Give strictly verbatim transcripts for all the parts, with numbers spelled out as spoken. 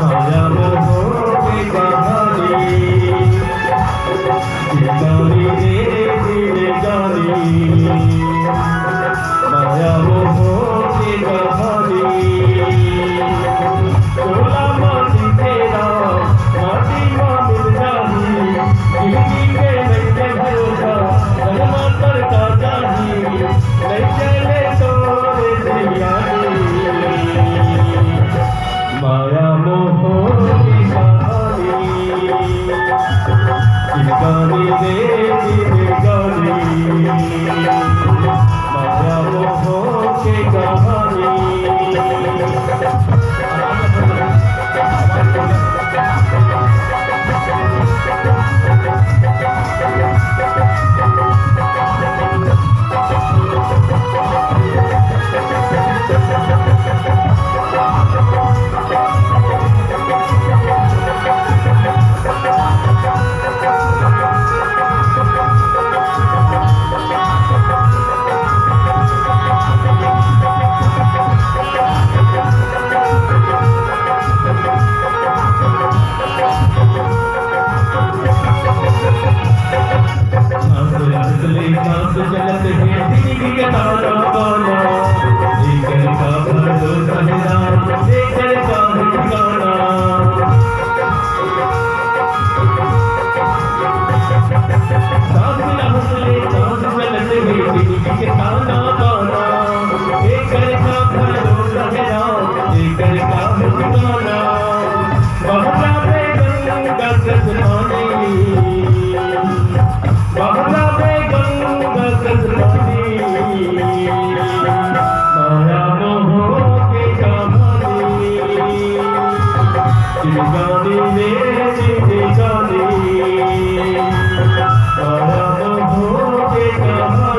माया मोह के कहानी, जिंदगानी रे जिंदगानी। माया मोह के कहानी, तोला माटी तेरा, माटी मा मिल जाही। जिंदगी के नइये भरोसा, जन्म कर का जाही। नइ चले तोरे जिंदगानी। माया मोह की कहानी, जिंदगानी रे जिंदगानी। माया मोह की कहानी। सांस, सांस ले, सांस चलत हे, जिंदगी के ताना बाना। एकर का भरोसा हे राम, एकर का ठिकाना। सांस, सांस ले, सांस चलत हे, जिंदगी के ताना बाना। एकर का भरोसा हे राम, एकर का ठिकाना। बहता रे गंगा जस पानी, बहता रे गंगा जस पानी। माया मोह के कहानी, जिंदगानी रे जिंदगानी। माया मोह के कहानी।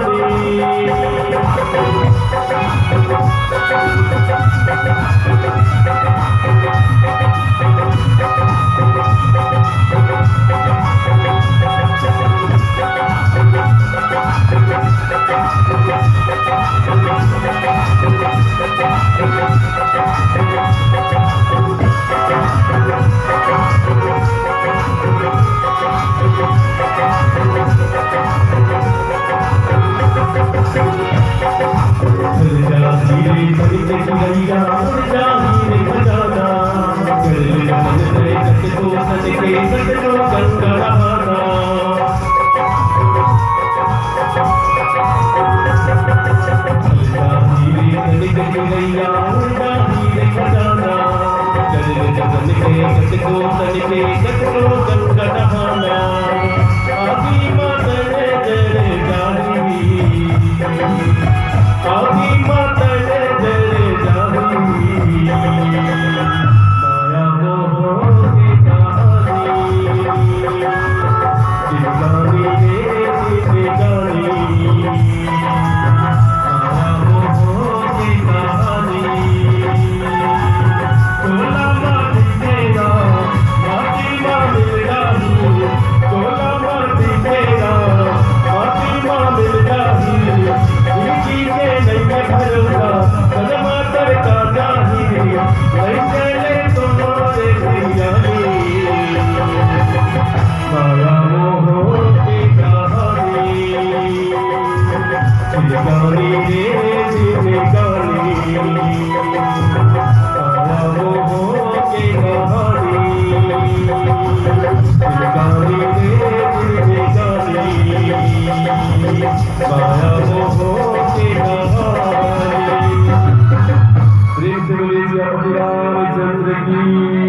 प्रेम से बोलिए श्री रामचंद्र की।